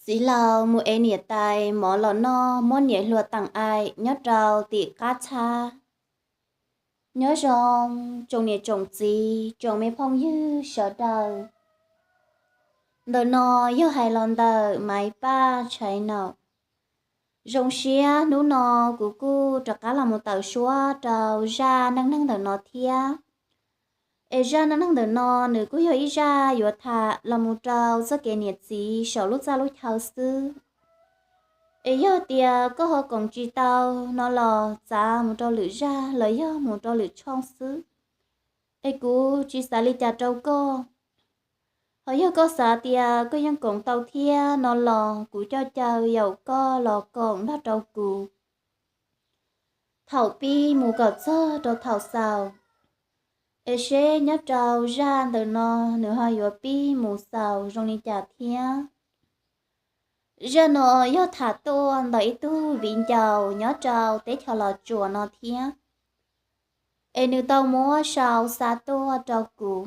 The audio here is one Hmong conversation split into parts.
Txiv laus mus ev niam tais mov los noj muab niam hluas teem aim nyob rau tim qab txhab. Nyob zoo tsoom niam tsoom txiv tsoom me phooj ywg sawv daws. Ntawm no yog hais los ntawm Maiv Paj Tshaiv Naum. Zoo siab hnub no kuv kuj rov qab los mus tawm suab rau zaj neej neeg ntawm no thiab. Es zaj neej neeg ntawm no nws kuj yog ib zaj yuav tham los mus rau txoj kev niam txiv saum lub txaj lub chaw xwb. Es yog tias koj ho koom tsis tau no los txav mus rau lwm zaj los yog mus rau lwm tshooj xwb. Es kuv tsis xav li cas rau koj. Ho yog koj xav tias koj yeej koom tau thiab no los kuv coj caw yaum koj los koom nrog rau kuv thaum pib mus kom txog rau thaum xaus. Es seb nyob rau zaj ntawm no nws ho yuav pib mus xaus zoo li cas thiab. Zaj no yog tham tuaj ntawm ib tug viv ncaus nyob rau teb chaws Los Tsuas no thiab. Es nws tau muab sau xa tuaj rau kuv.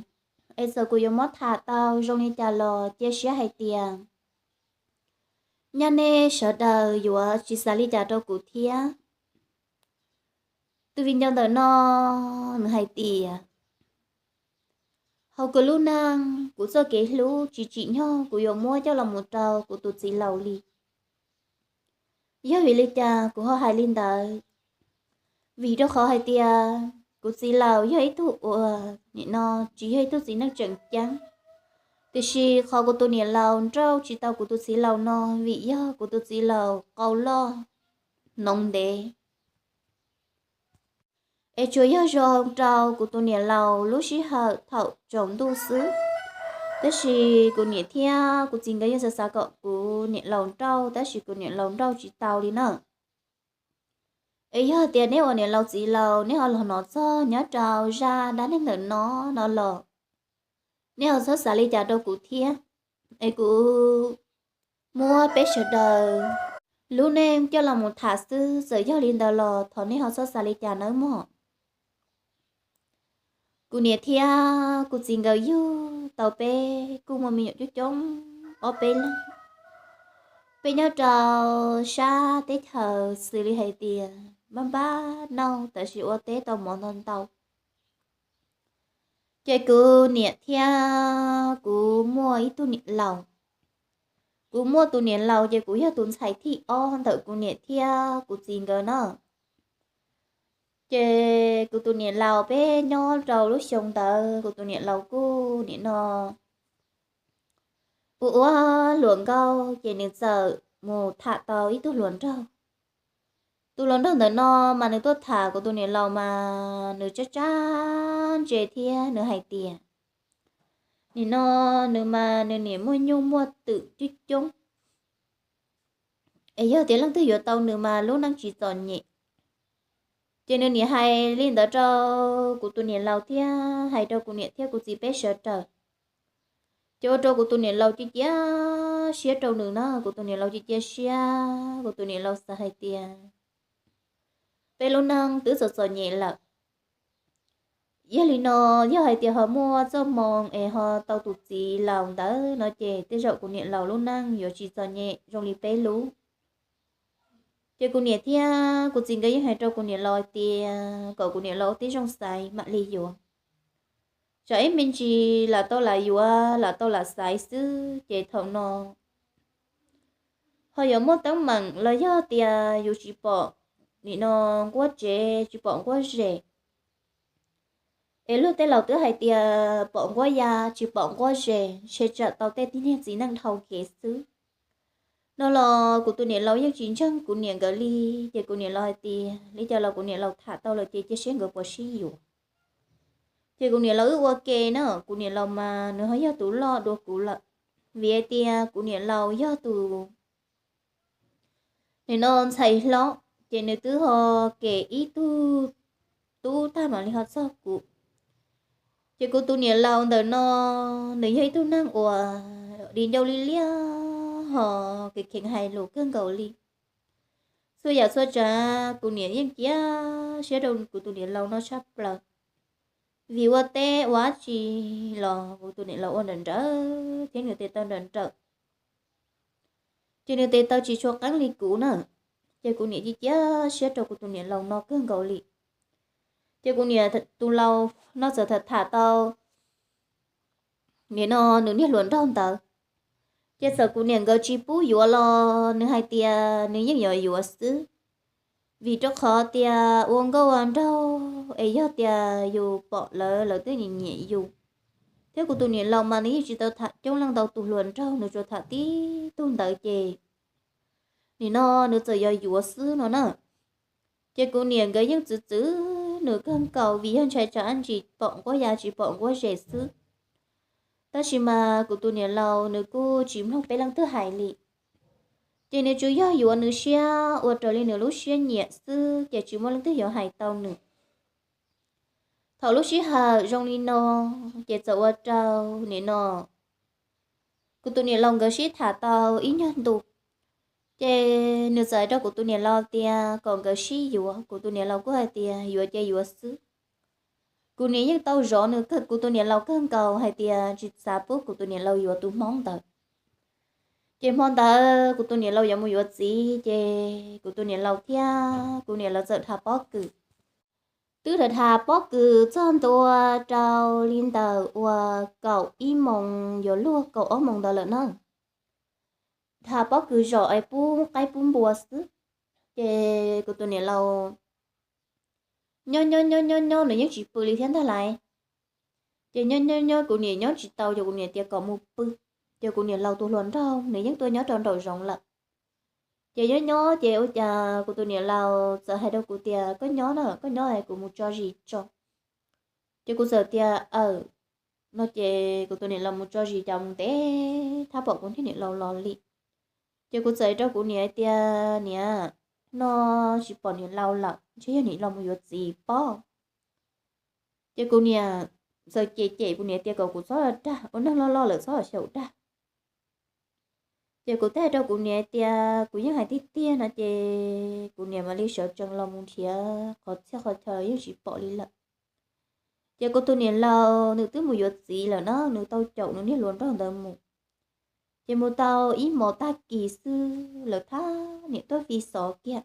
Es txawm kuv yuav muab tham tau zoo li cas los cia siab hais tias nyaj nej sawv daws yuav tsis xav li cas rau kuv thiab. Tus viv ncaus ntawm no nws hais tias, hauv kuv lub neej kuv txoj kev hlub tsis tsim nyog kuv yuav muab coj los mus rau kuv tus txiv laus li. Yog vim li cas kuv ho hais li ntawd? Vim rau qhov hais tias kuv txiv laus yog ib tug uas nim no tsis yog ib tug txiv neej tseem ceeb, tiam sis qhov kuv tus niam laus nrauj tsis tau kuv tus txiv laus no vim yog kuv tus txiv laus qau loj hnoov ntev. Es tsuas yog zoo rau kuv tus niam laus lub sij hawm thaum tsaus ntuj xwb. Tab sis kuv niam thiab kuv txiv nkawd yeej xav xav kom kuv niam laus nrauj, tab sis kuv niam laus nrauj tsis tau li na. Es yog tias neb ua niam laus txiv laus neb ho los hnov txog nyob rau zaj dab neeg ntawm no no los, nej ho txhob xav li cas rau kuv thiab. Es kuv muab peb sawv daws lub neej coj los mus tham xwb, txawm yog li ntawd los thov nej ho txhob xav li cas nawb mog. Kuv niam thiab kuv txiv nkawd yug tau peb kuj muaj me nyuam coob coob ob peb leeg. Peb nyob rau sab teb chaws xws li hais tias npab npab nauj tab sis ua teb tau mov ntau ntau. Ces kuv niam thiab kuv muaj ib tug niam laus. Kuv muaj tus niam laus ces kuv yog tus ntxhais thib ob ntawm kuv niam thiab kuv txiv nkawd na. Ces kuv tus niam laus peb nyob rau lub xyoo ntawd kuv tus niam laus kuj nim no ua ua hluas nkauj ces nws txawm mus tham tau ib tug hluas nraug. Tus hluas nraug ntawm no mas nws tuaj tham kuv tus niam laus mas nws tsab tsab ntse thiab nws hais tias nim no nws mas nws niam muaj nyuj muaj twm coob coob, es yog tias leej twg yuav tau nws mas lub neej tsis txom nyem. Ces nws niam hais li ntawd rau kuv tus niam laus thiab hais rau kuv niam thiab kuv txiv peb sawv daws. Ces ua rau kuv tus niam laus cia cia siab rau nws na, kuv tus niam laus cia cia siab, kuv tus niam laus xav hais tias peb lub neej twb txom txom nyem lawm. Yog li no, yog hais tias ho muaj txoj hmoo es ho tau tus txiv laus ntawd no ces tej zaum kuv niam laus lub neej yuav tsis txom nyem zoo li peb lub. Ces kuv niam thiab kuv txiv nkawd yeej hais rau kuv niam laus hais tias kom kuv niam laus ua tib zoo xaiv mam li yuav. Tsam ib me ntsis lam tau lam yuav lam tau lam xaiv xwb ces thaum no ho yuav muaj teeb meem los yog tias yus tsis pom nim no nquab tsev tsis pom nquab zes. Es luag tej laus twb hais tias pom nquab ya tsis pom nquab zes, ntshe tsam tau tej tib neeg txiv neej dhau kev xwb no los kuv tus niam laus yeej tsis ntseeg kuv niam nkawd li. Ces kuv niam laus hais tias li cas los kuv niam laus tham tau lawm ces cia seb nkawd puas sib yuav. Ces kuv niam laus wb ua ke na, kuv niam laus mas nws ho yog tus loj dua kuv lawm, vim hais tias kuv niam laus yog tus nim no ntxhais hlob, ces nws twb ho kem ib tug tub tag mam li ho txog kuv. Ces kuv tus niam laus ntawm no nws yog ib tug neeg uas di ncauj liab liab ho kheev kheev hais lus kawg nkaus li. Txhua yam txhua tsav kuv niam yeej cia siab rau kuv tus niam laus no tshaj plaws. Vim ua teb ua dab tsi los kuv tus niam laus ua nrawm nrawm thiab nws tes taw nrawm nrawm. Ces nws tes taw tsis tshua qeeb li kuv na. Ces kuv niam cia siab rau kuv tus niam laus no kawg nkaus li. Ces kuv niam tus laus no txawm tham tham tau nim no nws niag hluas nraug ntawd. Ces txawm kuv niam nkawd tsis pub yuav los nws hais tias nws yeej yuav yuav xwb, vim rau qhov tias ua nkauj ua nraug es yog tias yus pom lawv, lawv twb nyiam nyiam yus. Thiab kuv tus niam laus mas nws yeej tsis tau tham coob leej ntau tus hluas nraug, nws tsuas tham tib tug ntawd ces nim no nws txawm yuav yuav xwb no na. Ces kuv niam nkawd yeej txwv txwv nws kawg nkaus vim yog ntshai tsam ntsis pom nquab ya tsis pom nquab zes xwb. Tab sis mas kuv tus niam laus nws kuj tsis mloog peb leej twg hais li. Ces nws tsuas yog yuav nws siab ua raws li nws lub siab nyiam xwb ces tsis muaj leej twg yuav hais tau nws. Thaum lub sij hawm zoo li no ces txawm ua rau nim no kuv tus niam laus nkawd sib tham tau ib nyuag ntu. Ces nws txawm hais rau kuv tus niam laus tias kom nkawd sib yuav, kuv tus niam laus kuj hais tias yuav ces yuav xwb. Kuv niam yeej tau zov nws, kuv tus niam laus kawg nkaus hais tias tsis xav pub kuv tus niam laus yuav tus hmoob ntawd. Ces hmo ntawd kuv tus niam laus yuav mus yuav txiv ces kuv tus niam laus thiab kuv niam lawv txawm dhas pob kws. Twb dhas dhas pob kws txog ntua rau li ntawm uas kaum ib moos yuav luag kaum ob moos ntawd lawm na. Dhas pob kws zom es pub qaib pub npua xwb. Ces kuv tus niam laus nyob nyob nyob nyob nyob nws yeej tsis pw li thiab ntag lauj. Ces nyob nyob nyob kuv niam nyob tsis tau ces kuv niam tias kom mus pw. Ces kuv niam laus tus hluas nraug nws yeej tuaj nyob rau nraum zoov lawm. Ces nyob nyob ces ua cas kuv tus niam laus txawm hais rau kuv tias koj nyob na, koj nyob es kuv mus tso zis tso. Ces kuv txawm tias aw no ces kuv tus niam laus mus tso zis cas mus ntev thab pom kuv niag niam laus los li. Ces kuv txawm hais rau kuv niam tias niam, no tsis pom niam laus lawm ntshe yog niam laus mus yuav txiv pob. Ces kuv niam txawm cem cem kuv niam tias kom kuv txhob dag, ua neeg loj loj lawm txhob xyaum dag. Ces kuv teb rau kuv niam tias kuv yeej hais tiag tiag no ces kuv niam mam li sawv tsees los mus nrhiav qhov txhia qhov chaw yeej tsis pom li lawm. Ces kuv tus niam laus nws twb mus yuav txiv lawm na, nws tau caum nws niag hluas nraug ntawd mus. Ces mus tau ib hmos tag kis xwb lawv thab niam tuaj fi xov kiag.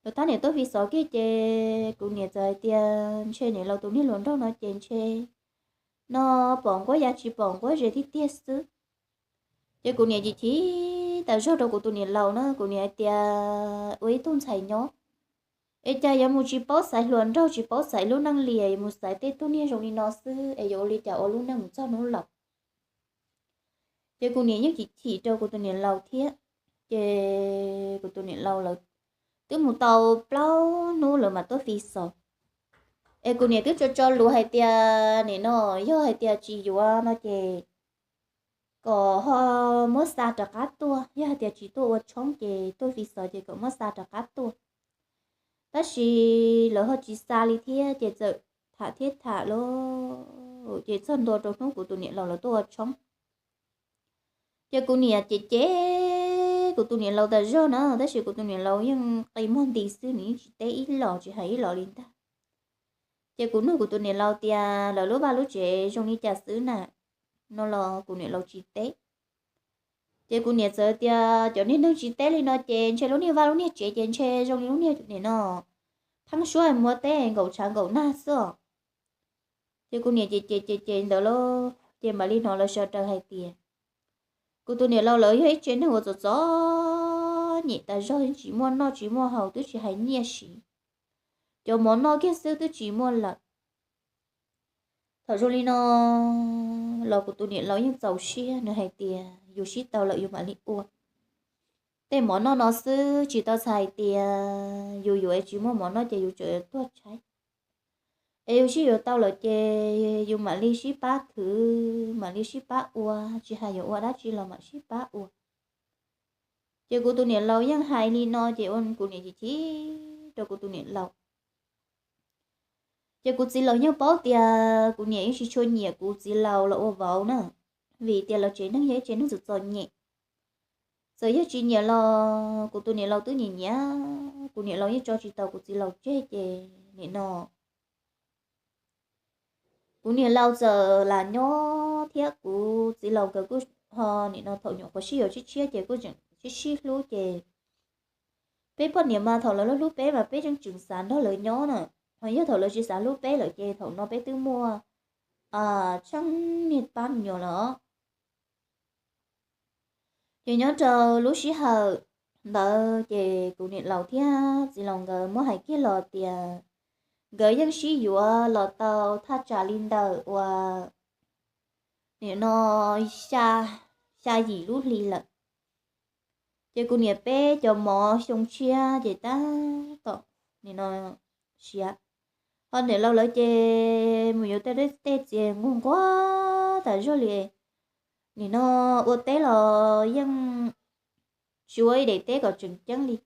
Lawv thab niam tuaj fi xov kiag ces kuv niam txawm hais tias ntshe niam laus tus niag hluas nraug no ces ntshe no pom nquab ya tsis pom nquab zes tiag tiag xwb. Ces kuv niam chim chim tas zog rau kuv tus niam laus na, kuv niam hais tias ua ib tug ntxhais nyob es cas yuav mus tsis paub xaiv hluas nraug tsis paub xaiv lub neej li, yuav mus xaiv tej tug niag zoo li no xwb es yuav ua li cas ua lub neej mus txog hnub laus. Ces kuv niam yeej chim chim rau kuv tus niam laus thiab. Ces kuv tus niam laus lawv twb mus tau plaub hnub lawv mam tuaj fi xov. Es kuv niam twb tso tso lus hais tias nim no yog hais tias tsis yuav no ces kom ho muab xa rov qab tuaj, yog hais tias tsis tuaj ua tshoob ces tuaj fi xov ces kom muab xa rov qab tuaj. Tab sis lawv ho tsis xa li thiab ces txawm tham thiab tham lawm ces txog ntua rau hnub kuv tus niam laus lawv tuaj ua tshoob. Ces kuv niam cem cem kuv tus niam laus tas zog na, tab sis kuv tus niam laus yeej qi muag nti xwb, nws yeej tsis teb ib los tsis hais ib los li ntag. Ces kuv nug kuv tus niam laus tias lawv lub vaj lub tsev zoo li cas xwb na, no los kuv niam laus tsis teb. Ces kuv niam txawm tias cov niag neeg tsis teb li no ces ntshe lub niag vaj lub niag tsev ces ntshe zoo li lub niag nim no pheeb suab muab teb nkaum tshav nkaum nag xwb os. Ces kuv niam cem cem cem cem ntawd lauj ces mam li hnov lawv sawv daws hais tias kuv tus niam laus lawv yog ib tsev neeg uas txom txom nyem tas zog, tsis muaj noj tsis muaj haus twb tsis hais nyiaj siv, cov mov noj kiag xwb twb tsis muaj lawm. Thaum zoo li no los kuv tus niam laus yeej txaus siab, nws hais tias yus sib tau lawm yus mam li ua. Tej mov noj no xwb tsis tau txhais hais tias yus yuav es tsis muaj mov noj ces yus tseem tuag tshaib. Es yus sib yuav tau lawm ces yus mam li sib pab khwv, mam li sib pab ua, tsis hais yuav ua dab tsi los mam sib pab ua. Ces kuv tus niam laus yeej hais li no ces ua kuv niam chim chim rau kuv tus niam laus. Ces kuv txiv laus yeej paub tias kuv niam yeej tsis tshua nyiam kuv txiv laus los ua vauv na, vim tias lawv tsev neeg yog ib tsev neeg txom txom nyem. Txawm yog tsis nyiam los kuv tus niam laus twb nyiam nyiam, kuv niam laus yeej tso tsis tau kuv txiv laus tseg ces nim no kuv niam laus txawm lam nyob thiab kuv txiv laus nkawd kuj ho nim no thaum nyuam qhuav sib yuav tshiab tshiab ces kuj tseem sib sib hlub ces peb poj niam mas thaum lawv hlub peb mas peb yeej tseem xav nrog lawv nyob na. Ho yog thaum lawv tsis xav hlub peb lawm ces thaum no peb twb muaj tsheej niag pab me nyuam lawm. Ces nyob rau lub sij hawm ntawd ces kuv niam laus thiab txiv laus nkawd muab hais kiag los tias nkawd yeej sib yuav los tau thaj tsam li ntawm uas nim no xya yim lub hli lawm. Ces kuv niam peb cov mov xyoo tshiab ces tab tom nim no siav. Ho niam laus lawv ces mus yuav tej txiv nquag nquag tas zog li. Nim no ua teb los yeej tsis ua ib daim teb kom tseem ceeb li.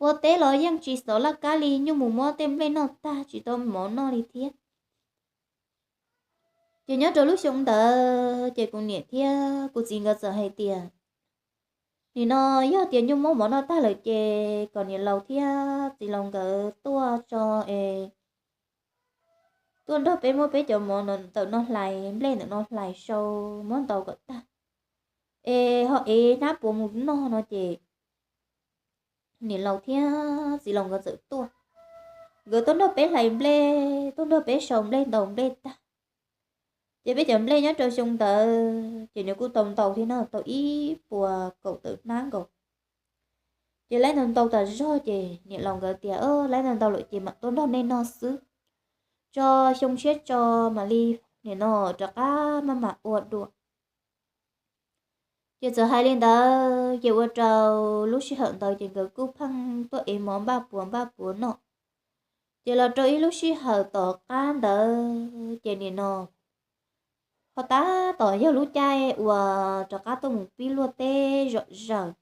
Ua teb los yeej tsis xov laj kab li, nyuj mus muab tej nplej noj tag tsis tau mov noj li thiab. Ces nyob rau lub xyoo ntawd ces kuv niam thiab kuv txiv nkawd txawm hais tias nim no yog tias nyuj muab mov noj tag lawm ces kom niam laus thiab txiv laus nkawd tuaj tso es tuaj nrog peb muab peb cov mov ntawm no hlais, nplej ntawm no hlais sau muab ntaus kom tag es ho ev hnab puav mus noj no ces niam laus thiab txiv laus nkawd txawm tuaj. Nkawd tuaj nrog peb hlais nplej, tuaj nrog peb sau nplej ntaus nplej tag. Ces peb cov nplej nyob rau xyoo ntawd ces nws kuj tau ntau thiab no, tau ib puas kaum tawm hnab nkaus. Ces laib ntau ntau tas zog ces niam laus nkawd tias laib ntau ntau lawm ces mam tuaj nrog nej noj xwb, tso xyoo tshiab tso mam li nim no rov qab maj mam ua dua. Ces txawm hais li ntawd ces ua rau lub sij hawm ntawd ces nkawd kuj pheej tuaj ev mov npaj puav npaj puav noj. Ces los rau ib lub sij hawm tom qab ntawd ces nim no ho tab tom yog lub caij uas rov qab tuaj mus pib luaj teb zom zaws.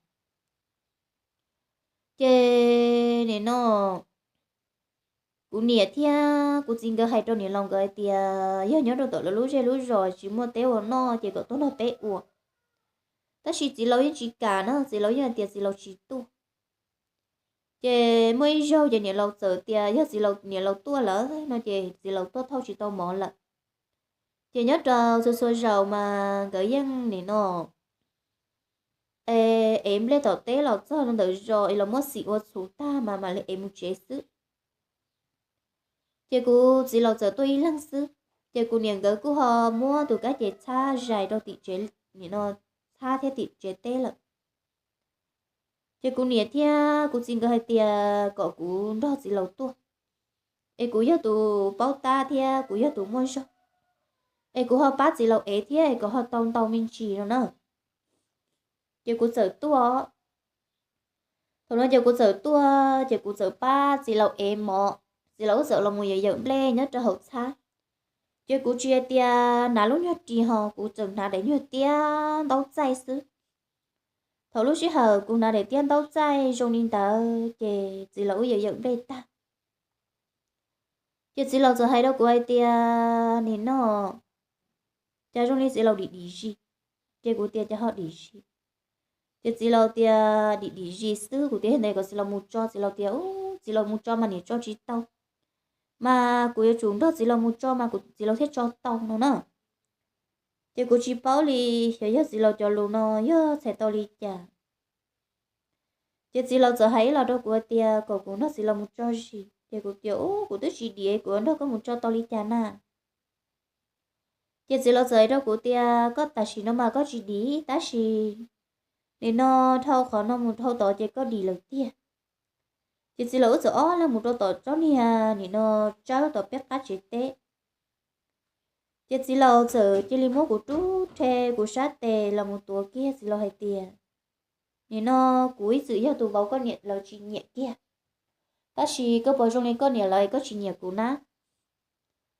Ces nim no kuv niam thiab kuv txiv nkawd hais rau niam laus nkawd hais tias yog nyob rau tom lawv lub zej lub zos tsis muaj teb ua noj ces kom tuaj nrog peb ua. Tab sis txiv laus yeej tsis kam na, txiv laus yeej hais tias txiv laus tsis tuaj. Ces muaj ib zaug ces niam laus txawm tias yog txiv laus, niam laus tuaj lawm no ces txiv laus tuaj thauj tsis tau mov lawm. Ces nyob rau txhua txhua zaus mas nkawd yeej nim no ev nplej tom teb los txog ntawm zos es los muab xim ua txhuv tag mas mam li ev mus tsev xwb. Ces kuv txiv laus txawm tuaj ib leeg xwb, ces kuv niam nkawd kuj ho muab tus kab ces txhab zais rau tim tsev, nim no txhab thiab tim tsev teb lawm. Ces kuv niam thiab kuv txiv nkawd hais tias kom kuv nrog txiv laus tuaj, es kuv yog tus paub tab thiab kuv yog tus muaj zog, es kuv ho pab txiv laus ev thiab es kom ho tau ntau me ntsis no na. Ces kuv txawm tuaj. Thaum no ces kuv txawm tuaj ces kuv txawm pab txiv laus ev mov, txiv laus wb txawm los mus yawm yawm nplej nyob rau hauv txhab. Ces kuv tsis hais tias hnav lub nyuag ris ho kuv txawm hnav daim nyuag tiab ntaub txaij xwb. Thaum lub sij hawm kuv hnav daim tiab ntaub txaij zoo li ntawd ces txiv laus wb yawm yawm nplej tag. Ces txiv laus txawm hais rau kuv hais tias nim no cas zoo li txiv laus dim dim zis. Ces kuv tias cas ho dim zis. Ces txiv laus tias dim dim zis xwb. Kuv tias yog ntawd kom txiv laus mus tso. Txiv laus tias txiv laus mus tso mas niam tso tsis tau, mas kuv yuav tsum nrog txiv laus mus tso mas kuv txiv laus thiaj tso tau no na. Ces kuv tsis paub li, xyov yog txiv laus cov lus no yog txhais tau li cas. Ces txiv laus txawm hais ib los rau kuv tias kom kuv nrog txiv laus mus tso zis. Ces kuv tias u, kuv twb tsis dim, kuv yuav nrog koj mus tso tau li cas na. Ces txiv laus txawm hais rau kuv tias koj tam sim no mas koj tsis dim, tab sis nim no dhau qhov no mus dhau tod ces koj dim lawm tiag. Ces txiv laus wb txawm ob leeg mus rau tom tsob niag nim no tsawb tom peb qab tsev teb. Ces txiv laus txawm cia li muab kuv rub rhe kuv sab tes los mus tuav kiag, txiv laus hais tias nim no kuv ib txwm yog tus vauv koj niam lawv tsis nyiam kiag, tab sis koj puas zoo li koj niam lawv es koj tsis nyiam kuv na.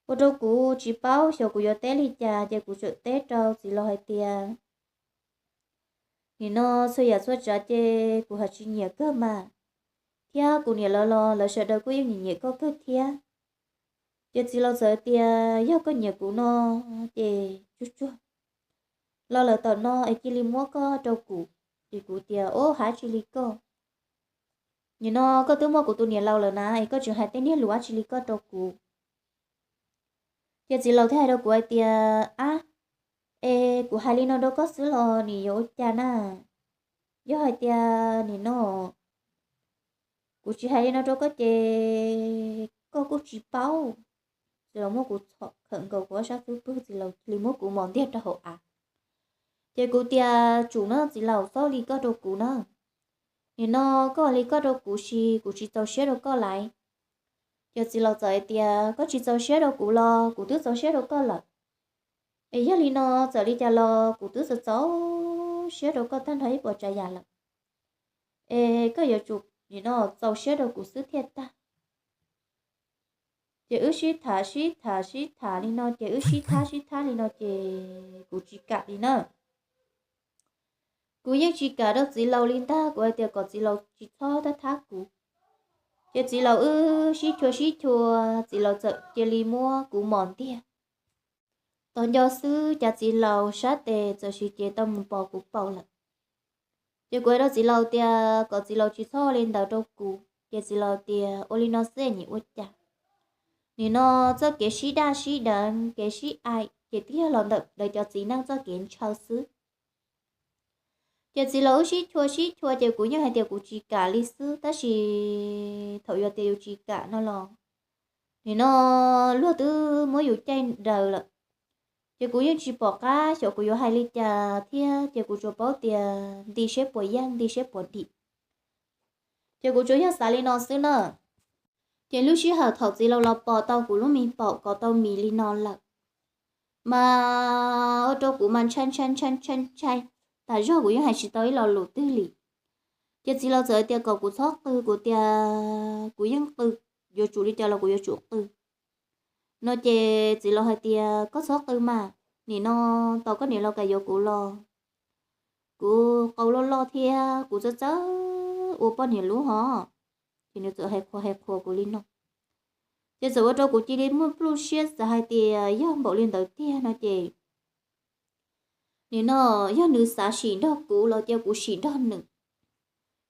Ua rau kuv tsis paub xyov kuv yuav teb li cas ces kuv txawm teb rau txiv laus hais tias nim no txhua yam txhua tsav ces kuv haj tsis nyiam kawg mas, thiab kuv niam lawv los lawv sawv daws kuj yeej nyiam nyiam koj kawg thiab. Ces txiv laus txawm tias yog koj nyiam kuv no ces tsuag tsuag los lawm tom no es cia li muab koj rau kuv. Ces kuv tias o, haj tsis li koj, nim no koj twb muaj kuv tus niam laus lawm na es koj tseem hais tej niag lus dab tsi li koj rau kuv. Ces txiv laus thiaj hais rau kuv hais tias ab, es kuv hais li no rau koj xwb los nws yuav ua cas na? yog hais tias nim no kuv tsis hais li no rau koj ces koj kuj tsis paub. Txiv laus muab kuv txhom khawm nkaus kuv ob sab xub pwg, txiv laus cia li muab kuv mos ntiag rau hauv av. Ces kuv tias tsum na txiv laus, txhob li koj rau kuv na. Nim no koj li koj rau kuv ces kuv tsis txaus siab rau koj lais. Ces txiv laus txawm hais tias koj tsis txaus siab rau kuv los kuv twb txaus siab rau koj lawm. Es yog li no txawm li cas los kuv twb txaus txaus siab rau koj tag nrho ib puas tsav yam lawm. Es koj yuav tsum nim no txaus siab rau kuv xwb thiaj tag. Ces wb sib tham sib tham sib tham li no ces wb sib thab sib thab li no ces kuv tsis kam li na. Kuv yeej tsis kam rau txiv laus li ntag, kuv hais tias kom txiv laus tsis txhob thab thab kuv. Ces txiv laus wb sib chua sib chua, txiv laus txawm cia li muab kuv mos ntiag. Tos nco xwb cas txiv laus sab tes txawm sis ces tau mus pos kuv paum lawm. Ces kuv hais rau txiv laus tias kom txiv laus tsis txhob ua li ntawd rau kuv, ces txiv laus tias ua li no xwb nim ua cas. Nim no txoj kev sib daj sib deev, kev sib aim ces twb yog los ntawm lawv cov txiv neej txoj kev ntshaw xwb. Ces txiv laus wb sib chua sib chua ces kuv yeej hais tias kuv tsis kam li xwb, tab sis thaum yog tias yus tsis kam no los nim no luag twb muab yus caij daws lawm. Ces kuv yeej tsis pom qab xyov kuv yuav hais li cas thiab, ces kuv tsuas paub tias nti seb puas yaj nti seb puas dim. Ces kuv tsuas yog xav li no xwb na. Ces lub sij hawm thaum txiv laus los pos tau kuv lub me paum kov tau mis li no lawm, mas ua rau kuv mas ntshai ntshai ntshai ntshai ntshai tas zog, kuv yeej hais tsis tau ib lo lus twg li. Ces txiv laus txawm hais tias kom kuv txhob qw, kuv tias kuv yeej qw, yuav tsum li cas los kuv yuav tsum qw no. Ces txiv laus hais tias koj txhob qw mas, nim no tos koj niam laus kam yuav kuv los kuv qau loj loj thiab kuv txawj txawj ua poj niam lub hos. Ces nws txawm hais qhuas hais qhuas kuv li no, ces txawm ua rau kuv cia li muaj pluj siab xav hais tias yog npaum li ntawd tiag no ces nim no yog nws xav sim nrog kuv los cia kuv sim nrog nws.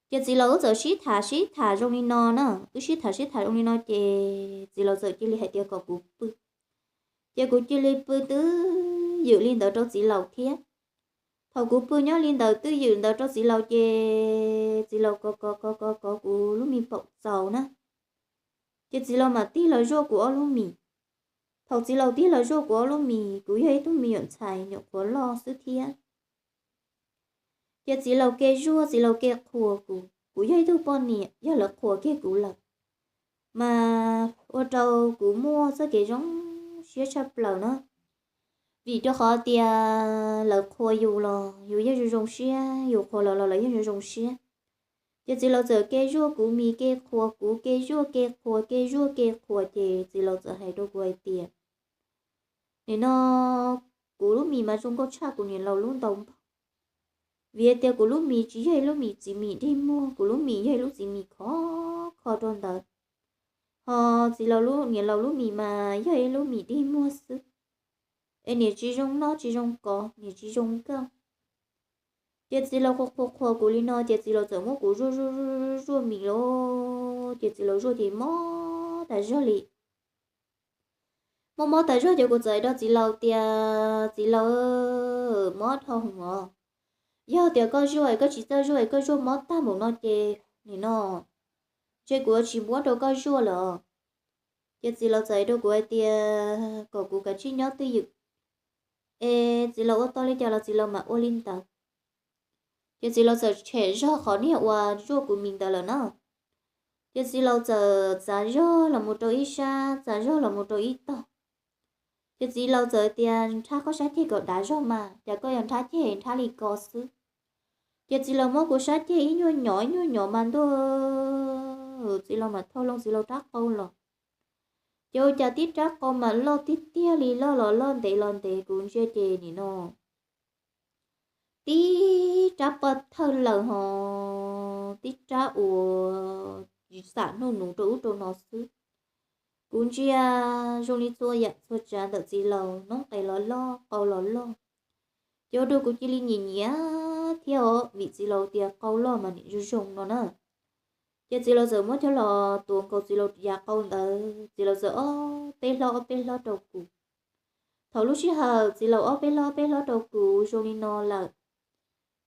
Ces txiv laus wb txawm sib tham sib tham zoo li no na, wb sib tham sib tham zoo li no ces txiv laus txawm cia li hais tias kom kuv pw. Ces kuv cia li pw twj ywm li ntawd rau txiv laus thiab. Thaum kuv pw nyob li ntawd twj ywm ntawd rau txiv laus ces txiv laus kov kov kov kov kov kuv lub me paum txaus na. Ces txiv laus mam tig los zuaj kuv ob lub mis. Thaum txiv laus tig los zuaj kuv ob lub mis, kuv yog ib tug me nyuam ntxhais nyuam qhuav loj xwb thiab. Ces txiv laus ke zuaj, txiv laus ke qhuas kuv, kuv yog ib tug poj niam, yog lawv qhuas kiag kuv lawm mas ua rau kuv muaj txoj kev zoo siab tshaj plaws na. Vim rau qhov tias lawv qhuas yus los yus yeej zoo zoo siab, yus qhuas lawv los lawv yeej zoo zoo siab. Ces txiv laus txawm ke zuaj kuv mis, ke qhuas kuv, ke zuaj ke qhuas, ke zuaj ke qhuas, ces txiv laus txawm hais rau kuv hais tias nim no kuv lub mis mas zoo nkauj tshaj kuv niam laus lub ntau npaug. Vim hais tias kuv lub mis tsis yog ib lub mis txiv mis dig muag, kuv lub mis yog ib lub txiv mis khov kho rau ntawd. Ho txiv laus, niam laus lub mis mas yog ib lub mis dig muag xwb, es niam tsis zoo noj tsis zoo kov, niam tsis zoo nkauj. Ces txiv laus qhuas qhuas qhuas kuv li no ces txiv laus txawm muab kuv zuaj zuaj zuaj zuaj mis lauj, ces txiv laus zuaj ces mob tas zog li. Mob mob tas zog ces kuv txawm hais rau txiv laus tias txiv laus, mob dhau heev os. Yog tias koj zuaj es koj tsis txawj zuaj es koj zuaj mob tag npaum no ces nim no ntshe kuv yuav tsis muab rau koj zuaj lawm os. Ces txiv laus txawm hais rau kuv hais tias kom kuv kav tsij nyob twj ywm, es txiv laus ua tau li cas los txiv laus mam ua li ntawd. Ces txiv laus txawm tshem zog qhov niag uas zuaj kuv mis ntawd lawm na. Ces txiv laus txawm txav zog los mus rau ib sab, txav zog los mus rau ib tog. Ces txiv laus txawm tias nrhab koj sab ceg kom dav zog mas, cas koj yuav nrhab ceg nrhab li ko xwb. Ces txiv laus muab kuv sab ceg ib nyuag nyov ib nyuag nyov mas ntuj, txiv laus mam thau loo txiv laus rab qau los. Ces ua cas tib rab qau mas loj tiag tiag li, loj los loj ntev los ntev, kuv ntsia ces nim no tib rab poj thawj lawm ho tib rab uas xam hnub nuv rau ub rau no xwb. Kuv ntsia zoo li txhua yam txhua tsav ntawm txiv laus, noob qes los loj, qau los loj. Ces ua rau kuv cia li nyiam nyiam thiab os, vim txiv laus tias qau loj mas nim zoo zoo no na. Ces txiv laus txawm muab coj los tuav nkaus txiv laus yav qau ntawd, txiv laus txawm ob peb hlob ob peb hlob rau kuv. Thaum lub sij hawm txiv laus ob peb hlob ob peb hlob rau kuv zoo li no lawm,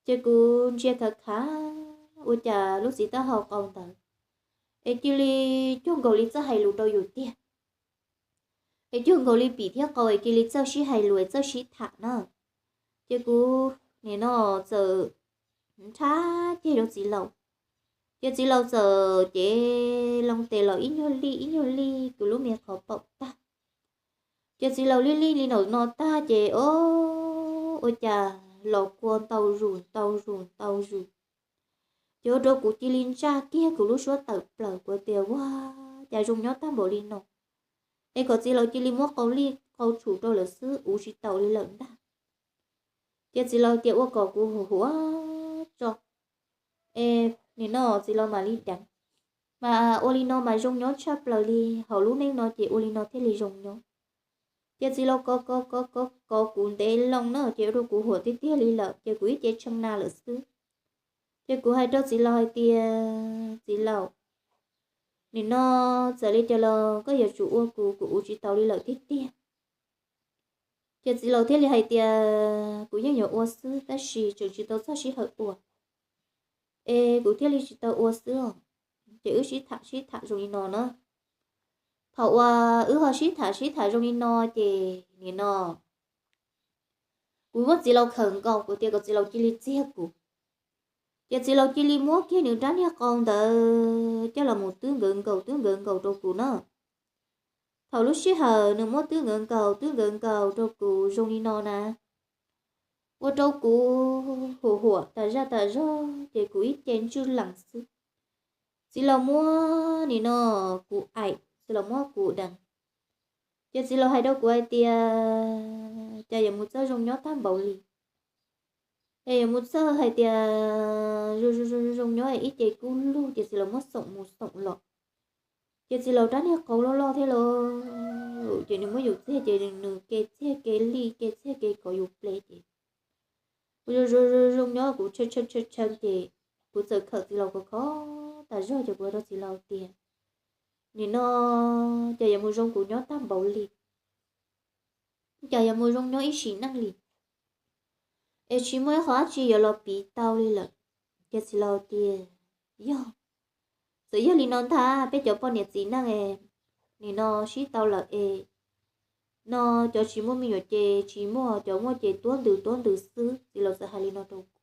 Ces kuv ntsia khav khav ua cas lub txiv taub hau qau ntawd es cia li cuag nkaus li txawj hais lus rau yus tiag, es cuag nkaus li pim thiab qau es cia li txawj sib hais lus es txawj sib tham na. Ces kuv nim no txawm nrhab ceg rau txiv laus, ces txiv laus txawm cev loo tes los ib nyuag lij ib nyuag lij kuv lub me qhov paum tag. Ces txiv laus lij lij li no tag ces o, ua cas los kua ntau zus ntau zus ntau zus. Ces ua rau kuv cia li ntsaj kiag kuv lub suab tawm plaws, kuv tias ua cas zoo nyob tag npaum li no, es kom txiv laus cia li muab qau lij qau tshum rau lawm xwb, uv tsis taus li lawm ntag. Ces txiv laus tias ua kom kuv huam huam tso, es nim no txiv laus mam li deev. Mas ua li no mas zoo nyob tshaj plaws li, hauv lub neej no ces ua li no thiaj li zoo nyob. Ces txiv laus kov kov kov kov kov kuv ntev loo na, ces ua rau kuv huam tiag tiag li lawm, ces kuv ib ce tshee na lawm xwb. Ces kuv hais rau txiv laus hais tias txiv laus, nim no txawm li cas los koj yuav tsum ua kuv, kuv uv tsis taus li lawm tiag tiag. Ces txiv laus thiaj li hais tias kuv yeej yuav ua xwb tab sis tseem tsis tau txog sij hawm ua, es kuv thiaj li tsis tau ua xwb os. Ces wb sib tham sib tham zoo li no na. Thaum uas wb ho sib tham sib tham zoo li no ces nim no kuv muab txiv laus khawm nkaus, kuv tias kom txiv laus cia li txiag kuv. Ces txiv laus cia li muab kiag nws rab niag qau ntawd coj los mus twb nkawd nkaus twb nkawd nkaus rau kuv na. Thaum lub sij hawm nws muab twb nkawd nkaus twb nkawd nkaus rau kuv zoo li no na, ua rau kuv huam huam tas zaj tas zog ces kuv ib ce ntswj lees xwb. Txiv laus muab nim no kuv aim, txiv laus muab kuv deev. Ces txiv laus hais rau kuv hais tias cas yuav mus txawj zoo nyob tag npaum li, es yuav mus txawj hais tias zoo zoo nyob ib ce kub lug, ces txiv laus muab xoom mus xoom los. Ces txiv laus rab niag qau loj loj thiab lauj, ces nws muab yus txiag ces nws ke txiag ke lij ke txiag ke kov yus ple ces kuv zoo zoo zoo nyob kuv tshee tshee tshee ces kuv txawm khawm txiv laus khov khov tas zog ces kuv hais rau txiv laus tias nim no cas yuav mus zoo kuv nyob tag npaum li, cas yuav mus zoo nyob ib sim neej li, es tsis muaj ib qho dab tsi yuav los piv tau li lawm. Ces txiv laus tias yog, txawm yog li no ntag peb cov poj niam txiv neej es nim no sib tau lawm es no cov tsis muaj me nyuam ces tsis muaj, cov muaj ces tuab ntws tuab ntws xwb. Txiv laus txawm hais li no rau kuv.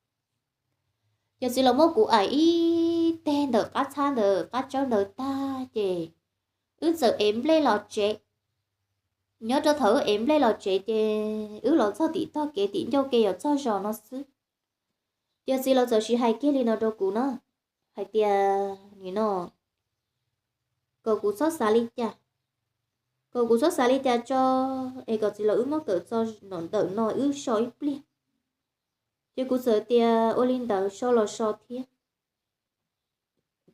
Ces txiv laus muab kuv aim ib teg ntawm qab txhab ntawd qab tsawb ntawd tag ces wb txawm ev nplej los tsev. Nyob rau thaum wb ev nplej los tsev ces wb los txog tim tog kev tim ncauj ke yuav txog zos no xwb. Ces txiv laus txawm sis hais kiag li no rau kuv na, hais tias nim no kom kuv txhob xav li cas, kom kuv txhob xav li cas tso, es kom txiv laus wb muab kawm txog ntawm no wb so ib pliag. Ces kuv txawm tias ua li ntawd so los so thiab.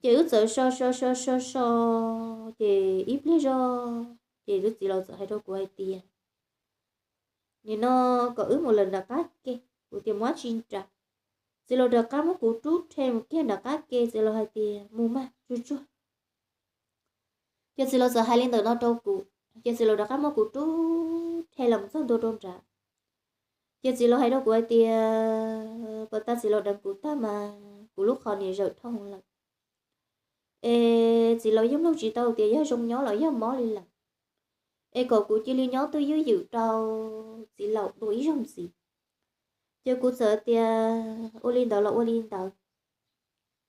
Ces wb txawm so so so so so, ces ib pliag zog ces lub txiv laus txawm hais rau kuv hais tias nim no kom wb mus lawm nram qab ke. Kuv tias mus dab tsi nram? Txiv laus rov qab muab kuv rub rhe mus kiag nram qab ke, txiv laus hais tias mus mas tsuag tsuag. Ces txiv laus txawm hais li ntawm no rau kuv, ces txiv laus rov qab muab kuv rub rhe los txog ntua rau nrad. Ces txiv laus hais rau kuv hais tias puas tas txiv laus deev kuv tag mas kuv lub qhov niam zawm dhau lawm, es txiv laus yeej mloog tsis tau tias yog zoo nyob los yog mob li lawm, es kom kuv cia li nyob twj ywm rau txiv laus dua ib zaug ntxiv. Ces kuv txawm tias ua li ntawd los ua li ntawd.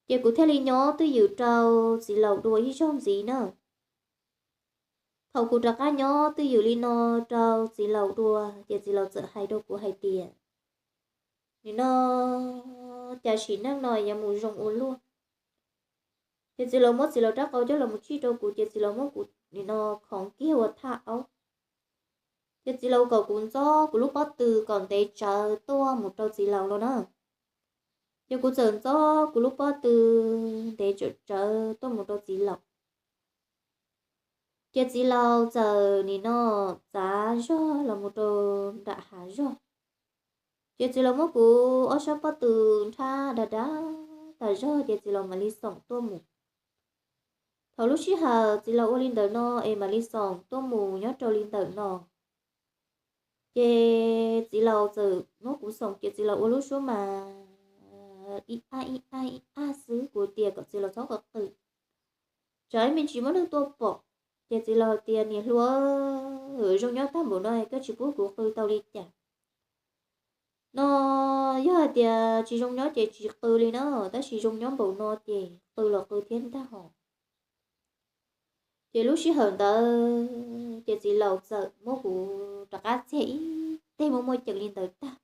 Ces kuv thiaj li nyob twj ywm rau txiv laus dua ib zaug ntxiv na. Thaum kuv rov qab nyob twj ywm li no rau txiv laus dua, ces txiv laus txawm hais rau kuv hais tias nim no cas sim neej no yuav mus zoo ua luaj. Ces txiv laus muab txiv laus rab qau coj los mus tsij rau kuv, ces txiv laus muab kuv nim no khoov kiag ua thaj aub. Ces txiv laus kom kuv ntxob kuv lub pob tw kom ntev tsawv tuaj mus rau txiv laus los na. Ces kuv txawm ntxob kuv lub pob tw ntev tsawv tsawv tuaj mus rau txiv laus. Ces txiv laus txawm nim no txav zog los mus rau nram hav zog. Ces txiv laus muab kuv ob sab pob tw nrhab dav dav tas zog ces txiv laus mam li xoom tuaj mus. Thaum lub sij hawm txiv laus ua li ntawm no es mam li xoom tuaj mus nyob rau li ntawm no, ces txiv laus txawm muab kuv xoom ces txiv laus ua lub suab mas ib ab ib ab ib ab xwb, kuv tias kom txiv laus txhob qw qw, tsam ib me ntsis muaj neeg tuaj pom. Ces txiv laus hais tias, Niam hluas, zoo nyob tag npaum no koj tsis pub kuv qw tau li cas? No yog hais tias tsis zoo nyob ces tsis qw li na, tab sis zoo nyob npaum no ces qw los qw thiab ntag hos. Ces lub sij hawm ntawd ces txiv laus txawm muab kuv rov qab txiag ib teg muaj muaj ceem li ntawd tag.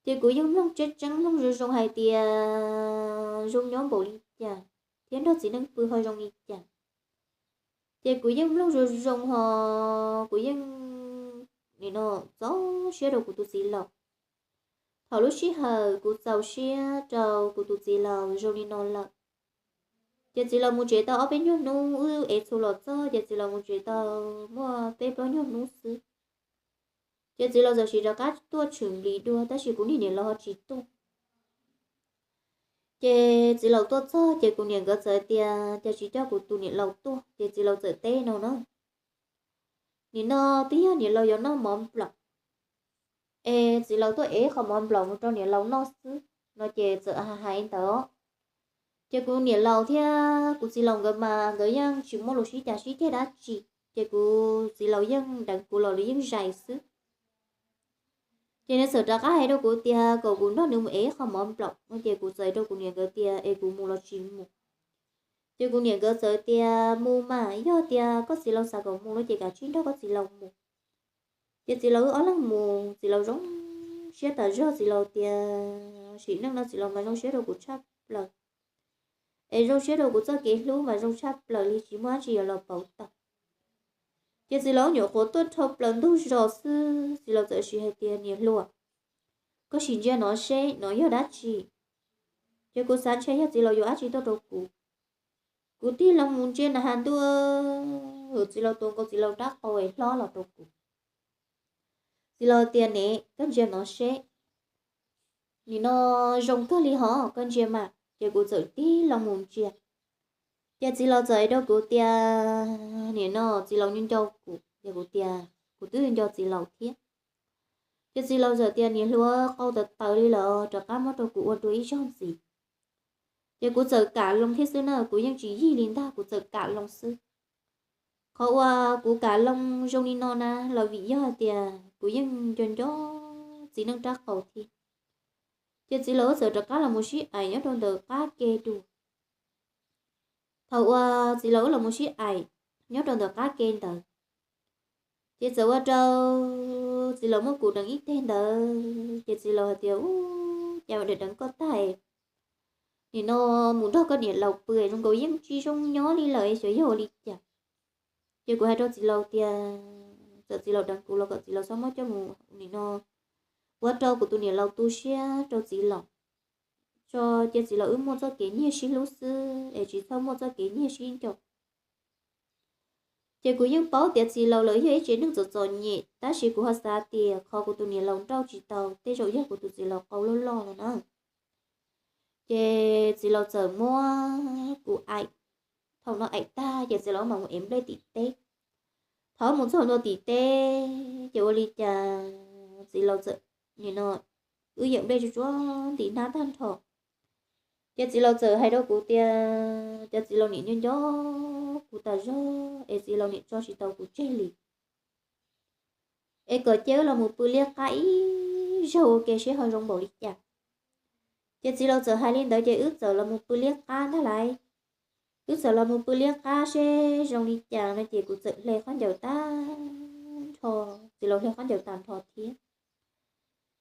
Ces kuv yeej mloog tseeb tseeb mloog zoo zoo hais tias zoo nyob npaum li cas thiab nrog txiv neej pw ho zoo li cas. Ces kuv yeej mloog zoo zoo hos kuv yeej nim no txaus siab rau kuv tus txiv laus. Thaum lub sij hawm kuv txaus siab rau kuv tus txiv laus zoo li no lawm, ces txiv laus mus tsev tau ob peb nyuag hnub, wb ev txhuv los txog ces txiv laus mus tsev tau muaj peb plaub nyuag hnub xwb. Ces txiv laus txawm sim rov qab tuaj tshwm nplis dua, tab sis kuv niag niam laus ho tsis tuaj. Ces txiv laus tuaj txog ces kuv niam nkawd txawm tias, Cas tsis coj kuv tus niam laus tuaj? Ces txiv laus txawm teb no na, Nim no twb yog niam laus yuav noj mov nplaum, es txiv laus tuaj ev qhov mov nplaum mus rau niam laus noj xwb. No ces txawm hais hais ntawd. Ces kuv niam laus thiab kuv txiv laus nkawd mas nkawd yeej tsis muaj lus sib cav sib ceg dab tsi, ces kuv txiv laus yeej deev kuv los lawv yeej zais xwb. Ces nws txawm rov qab hais rau kuv tias kom kuv nrog nws mus ev qhov mov nplaum no, ces kuv txawm rau kuv niam nkawd tias, Es kuv mus los tsis mus? Ces kuv niam nkawd txawm tias, Mus mas, yog tias koj txiv laus xav kom mus no ces kav tsij nrog koj txiv laus mus. Ces txiv laus wb ob leeg mus, txiv laus zoo siab tas zog, txiv laus tias, Sim neej no txiv laus mas zoo siab rau kuv tshaj plaws, es zoo siab rau kuv txoj kev hlub mas zoo tshaj plaws li, tsis muaj dab tsi yuav los pauv tau. Ces txiv laus nyuam qhuav tuaj dhau plaws ntug zos xwb, txiv laus txawm sim hais tias, Niam hluas, koj sim ntsia no seb no yog dab tsi? Ces kuv xav ntshe yog txiv laus yuav dab tsi tuaj rau kuv. Kuv tig loo mus ntsia na has ntua, txiv laus tua nkaus txiv laus rab qau es hlob los rau kuv. Txiv laus tias, Niam, koj ntsia no seb, nim no zoo kawg li hos, koj ntsia mas. Ces kuv txawm tig loo mus ntsia. Ces txiv laus txawm hais rau kuv tias, Nim no txiv laus nco nco kuv. Ces kuv tias, Kuv twb nco txiv laus thiab. Ces txiv laus txawm tias, Niam hluas, qau tawv tawv li lawm, rov qab muab rau kuv ua dua ib zaug ntxiv. Ces kuv txawm kam loo thiab xwb na, kuv yeej tsis yig li ntag, kuv txawm kam loo xwb. Qhov uas kuv kam loo zoo li no na los vim yog hais tias kuv yeej nco nco txiv neej rab qau thiab. Ces txiv laus wb txawm rov qab los mus sib aim nyob rau ntawm qab ke dua. Thaum uas txiv laus wb los mus sib aim nyob rau ntawm qab ke ntawd, ces txawm ua rau txiv laus muab kuv deev ib teg ntawd, ces txiv laus hais tias, Ub, cas ua deev deev koj tag, nim no mus nrog koj niam laus pw zoo nkaus yeej tsis zoo nyob li lawm, xyov yog ua li cas. Ces kuv hais rau txiv laus tias, Txawm txiv laus deev kuv los kom txiv laus txhob muab coj mus nim no ua rau kuv tus niam laus tu siab rau txiv laus, tso cia txiv laus wb muaj txoj kev nyiag sib hlub xwb es tsis txhob muaj txoj kev nyiag sib nco. Ces kuv yeej paub tias txiv laus lawv yog ib tsev neeg txom txom nyem, tab sis kuv ho xav tias qhov kuv tus niam laus nrauj tsis tau tej zaum yog kuv tus txiv laus qau loj loj no na. Ces txiv laus txawm muab kuv aim. Thaum no aim tag ces txiv laus mam mus ev nplej tim teb. Thaum mus txog ntua tim teb ces ua li cas txiv laus txawm nim no wb yawm nplej tsuag tsuag ntim hnab tag nrho. Ces txiv laus txawm hais rau kuv tias, Cas txiv laus niam nco nco kuv tas zog es txiv laus niam tso tsis tau kuv tseg li, es kom cia wb los mus pw liab qab ib zaug ua ke seb ho zoo npaum li cas. Ces txiv laus txawm hais li ntawd ces wb txawm los mus pw liab qab ntag lauj. Wb txawm los mus pw liab qab seb zoo li cas no ces kuv txawm hle khaub ncaws tag nrho, txiv laus hle khaub ncaws tag nrho thiab.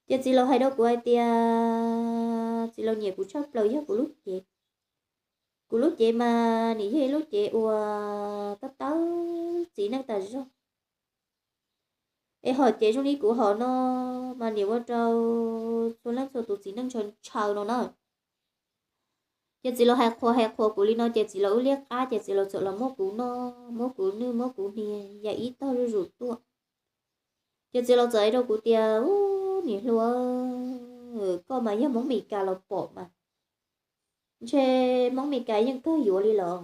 Ces txiv laus hais rau kuv hais tias txiv laus nyiam kuv tshaj plaws yog kuv lub cev. Kuv lub cev mas nim yog ib lub cev uas tab tawb txiv neej tas zog, es hom cev zoo li kuv hom no mas nim ua rau txhua leej txhua tus txiv neej ntshaw ntshaw no na. Ces txiv laus hais qhuas hais qhuas kuv li no ces txiv laus wb liab qab ces txiv laus txawm los muab kuv noj muab kuv nwj muab kuv hnia ya ib tog zuj zus tuaj. Ces txiv laus txawm hais rau kuv tias, Ub, niam hluas, koj mas yog Hmoob Mes Kas los pom mas ntshe Hmoob Mes Kas yeej kawg yuav li los.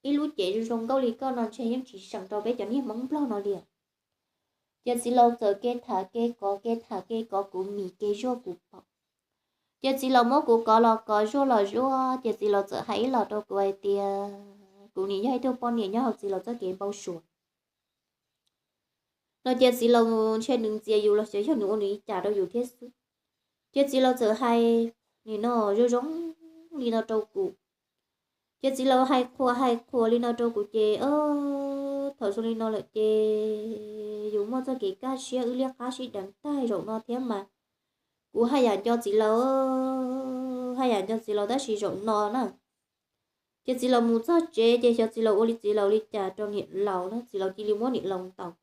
Ib lub cev zoo zoo nkauj li koj no ntshe yeej tsis seem rau peb cov niag Hmoob Nplog no li. Ces txiv laus txawm kev tham kev kov kev tham kev kov kuv mis kev zuaj kuv pom. Ces txiv laus muab kuv kov los kov, zuaj los zuaj, ces txiv laus txawm hais ib los rau kuv hais tias kuv nim yog ib tug poj niam nyob hauv txiv laus txoj kev npau suav no. Ces txiv laus ntshe nws ntxias yus los xyov yog nws ua nws li cas rau yus thiab xwb. Ces txiv laus txawm hais nim no zoo zoo li no rau kuv. Ces txiv laus hais qhuas hais qhuas li no rau kuv ces, thaum zoo li no lawm ces yus muaj txoj kev kaj siab wb liab qab sib deev tag zaum no thiab mas. Kuv haj yam nco txiv laus, haj yam nco txiv laus tab sis zaum no na, ces txiv laus mus txog tsev ces xyov txiv laus ua li txiv laus li cas rau niam laus na, txiv laus cia li muab niam laus ntaus.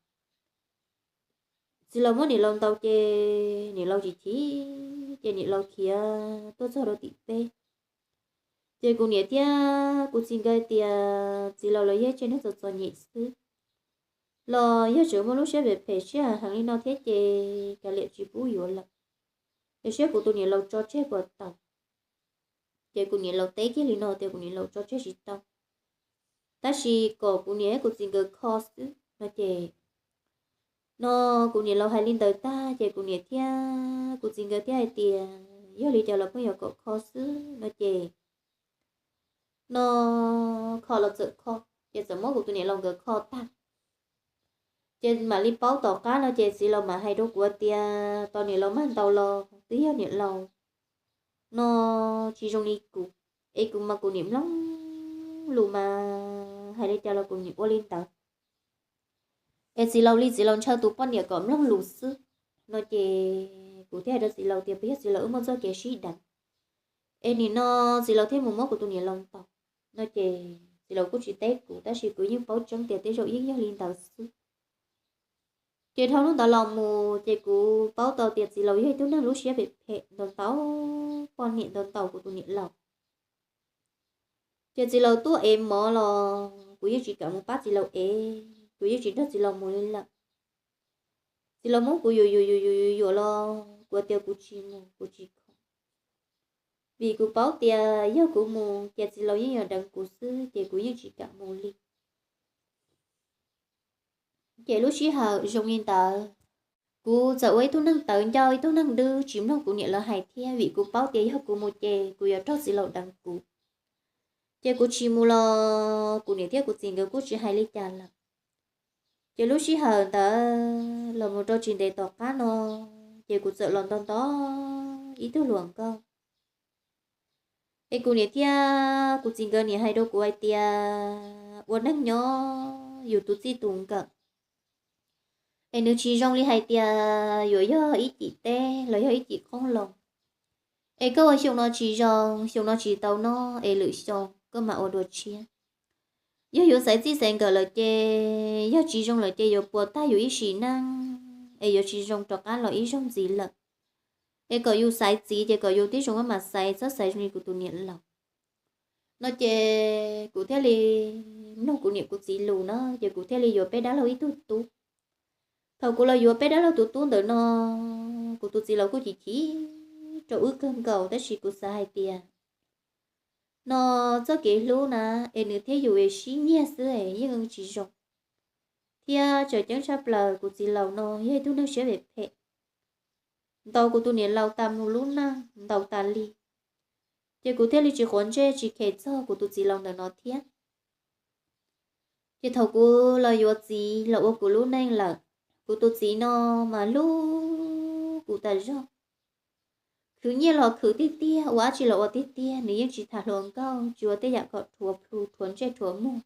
Txiv laus muab niam laus ntaus ces niam laus tsis chim, ces niam laus khiav tuaj txog rau tim teb. Ces kuv niam thiab kuv txiv nkawd tias txiv laus los yog ib tsev neeg txom txom nyem xwb, los yog tseem muaj lub siab phem phem siab heev li no thiab ces kav liam tsis pub yuav lawm, es saib kuv tus niam laus tso tseg puas tau. Ces kuv niam laus teb kiag li no tias kuv niam laus tso tseg tsis tau, tab sis kom kuv niam kuv txiv nkawd kho xwb no ces, no kuv niam laus hais li ntawd tag ces kuv niam thiab kuv txiv nkawd thiaj hais tias yog li cas los pheej yuav kom kho xwb no ces, no kho los txawm kho, ces txawm muab kuv tus niam laus nkawd kho tag. Ces mam li paub tom qab no ces txiv laus mam hais rau kuv tias tos niam laus mag ntaus los twb yog niam laus no tsis zoo li kuv, es kuv mas kuv niam mloog lus mas hais li cas los kuv niam ua li ntawd. Es txiv laus li txiv laus ntshaw tus poj niam kom mloog lus xwb no ces kuv thiaj hais rau txiv laus tias puas yog txiv laus wb muaj txoj kev sib deev, es nim no txiv laus thiaj mus muab kuv tus niam laus ntaus no ces txiv laus kuj tsis teb kuv tab sis kuv yeej paub tseeb tias tej zaum yeej yog li ntawd xwb. Ces dhau hnub ntawd los mus ces kuv paub tau tias txiv laus yog ib tug neeg lub siab phem phem ntau ntau poj niam ntau ntau kuv tus niam laus. Ces txiv laus tuaj ev mov los kuv yeej tsis kam mus pab txiv laus ev, kuv yeej tsis nrog txiv laus mus li lawm. Txiv laus muab kuv yuam yuam yuam yuam yuam yuam los kuv tias kuv tsis mus kuv tsis khoom, vim kuv paub tias yog kuv mus ces txiv laus yeej yuav deev kuv xwb ces kuv yeej tsis kam mus li. Ces lub sij hawm zoo li ntawd, kuv txawm ua ib tug neeg tawv ncauj ib tug neeg dwb tsis mloog kuv niam lawv hais thiab vim kuv paub tias yog kuv mus ces kuv yuav raug txiv laus deev kuv. Ces kuv tsis mus los kuv niam thiab kuv txiv nkawd kuj tsis hais li cas lawm. Ces lub sij hawm ntawd los mus rau tsis ntev tom qab no, ces kuv txawm los nto nto ib tug hluas nkauj. Es kuv niam thiab kuv txiv nkawd niam hais rau kuv hais tias ua neej nyob yus tus txij tus nkawm es nws tsis zoo li hais tias yuav yog ib cim teb los yog ib cim qoob loo. Es koj ua xyoo no tsis zoo, xyoo no tsis tau noj es lwm xyoo koj mam ua dua tshiab. Yog yuav xaiv txij xaiv nkawm lawm ces yog tsis zoo lawm ces yuav puas tag yus ib sim neej es yuav tsis zoo rov qab los ib zaug ntxiv lawm. Es kom yus xaiv txiv ces kom yus tib zoo maj mam xaiv, txhob xaiv zoo li kuv tus niam laus no ces kuv thiaj li mloog kuv niam kuv txiv lus na, ces kuv thiaj li yuav peb dab laug ib tug tub. Thaum kuv los yuav peb dab laug tus tub ntawm no, kuv tus txiv laus kuj chim chim rau wb kawg nkaus tab sis kuv xav hais tias no txoj kev hlub na es nws thiab yus es sib nyiag xwb es yeej tsis zoo. Thiab tseem ceeb tshaj plaws kuv txiv laus no yog ib tug neeg siab phem phem, ntaus kuv tus niam laus tas mus lub neej ntaus tas li. Ces kuv thiaj li tsis quav ntsej tsis khes txog kuv tus txiv laus ntawm no thiab. Ces thaum kuv los yuav txiv los ua kuv lub neej lawm, kuv tus txiv no mas hlub kuv tas zog. Khwv nyiaj los khwv tiag tiag, ua dab tsi los ua tiag tiag, nws yeej tsis tham hluas nkauj, tsis ua tej yam kom rhuav plhu rhuav ntsej rhuav muag.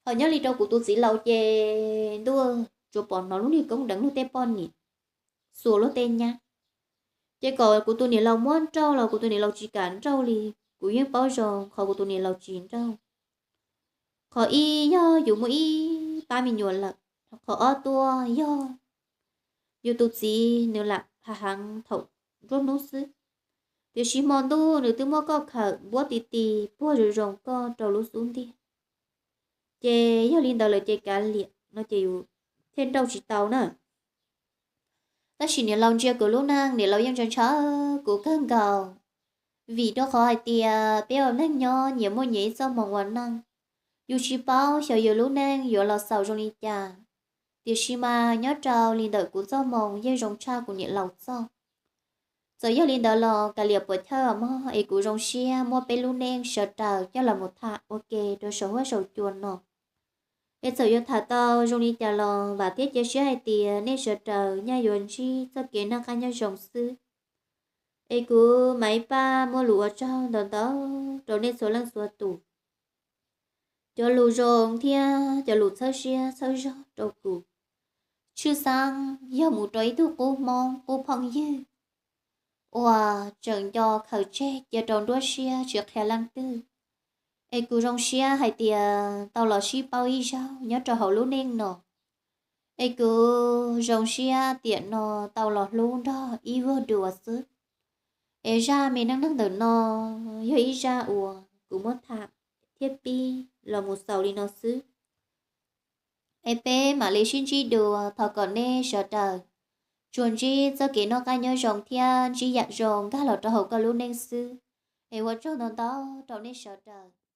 Ho nyob li rau kuv tus txiv laus ces ntuj, tsuas pom hnov lub niag koob deev luag tej poj niam, xuas luag tej nyab. Ces kom kuv tus niam laus muab nrauj los kuv tus niam laus tsis kam nrauj li. Kuv yeej paub zoo qhov kuv tus niam laus tsis nrauj. Qhov ib yog yus muaj ib pab me nyuam lawm, qhov ob tuaj yog yus tus txiv nws lam hav heev thaum nruab hnub xwb, tiam sis hmo ntuj nws twb muab koj khawm npuab ti ti puag zoo zoo koj rau lub xub ntiag. Ces yog li ntawd lawm ces kav liam no ces yus thiaj nrauj tsis tau na. Tab sis niam laus ntsia kuv lub neej, niam laus yeej ntshaw ntshaw kuv kawg nkaus, vim rau qhov hais tias peb ua neej nyob nyias muaj nyias ib txoj hmoo ua neej. Yus tsis paub xyov yus lub neej yuav los xaus zoo li cas, tiam sis mas nyob rau li ntawm kuv txoj hmoo yeej zoo tshaj kuv niam laus txoj. Txawm yog li ntawd los kav liam puas chawj mog, es kuv zoo siab muab peb lub neej sawv daws coj los mus tham ua ke rau saum huab saum cua no. Es txawm yuav tham tau zoo li cas los vam thiab cia siab hais tias nej sawv daws nyaj yuav ntsib txoj kev noj qab nyob zoo xwb. Es kuv mam ib pab muaj lus ua tsaug ntau ntau rau nej txhua leej txhua tus, cov lus zoo thiab cov lus txhawb siab txhawb zog rau kuv. Tshwj xeeb yog mus rau ib tug qub Hmoob qub phooj ywg uas tseem nco khaws tseg cia rau nruab siab tsis qhia leej twg. Es kuv zoo siab hais tias tau los sib paub ib zaug nyob rau hauv lub neej no. Es kuv zoo siab tiam no tau los hlub nrog ib vuag dua xwb. Es zaj me neej neeg ntawm no yog ib zaj uas kuv muab tham thiab pib los mus xaus li no xwb. Es peb mam li sib ntsib dua, thov kom nej sawv daws tsuas ntsib txoj kev noj qab nyob zoo thiab ntsib yam zoo nkag los rau hauv koj lub neej xwb. Es ua tsaug ntau ntau rau nej sawv daws.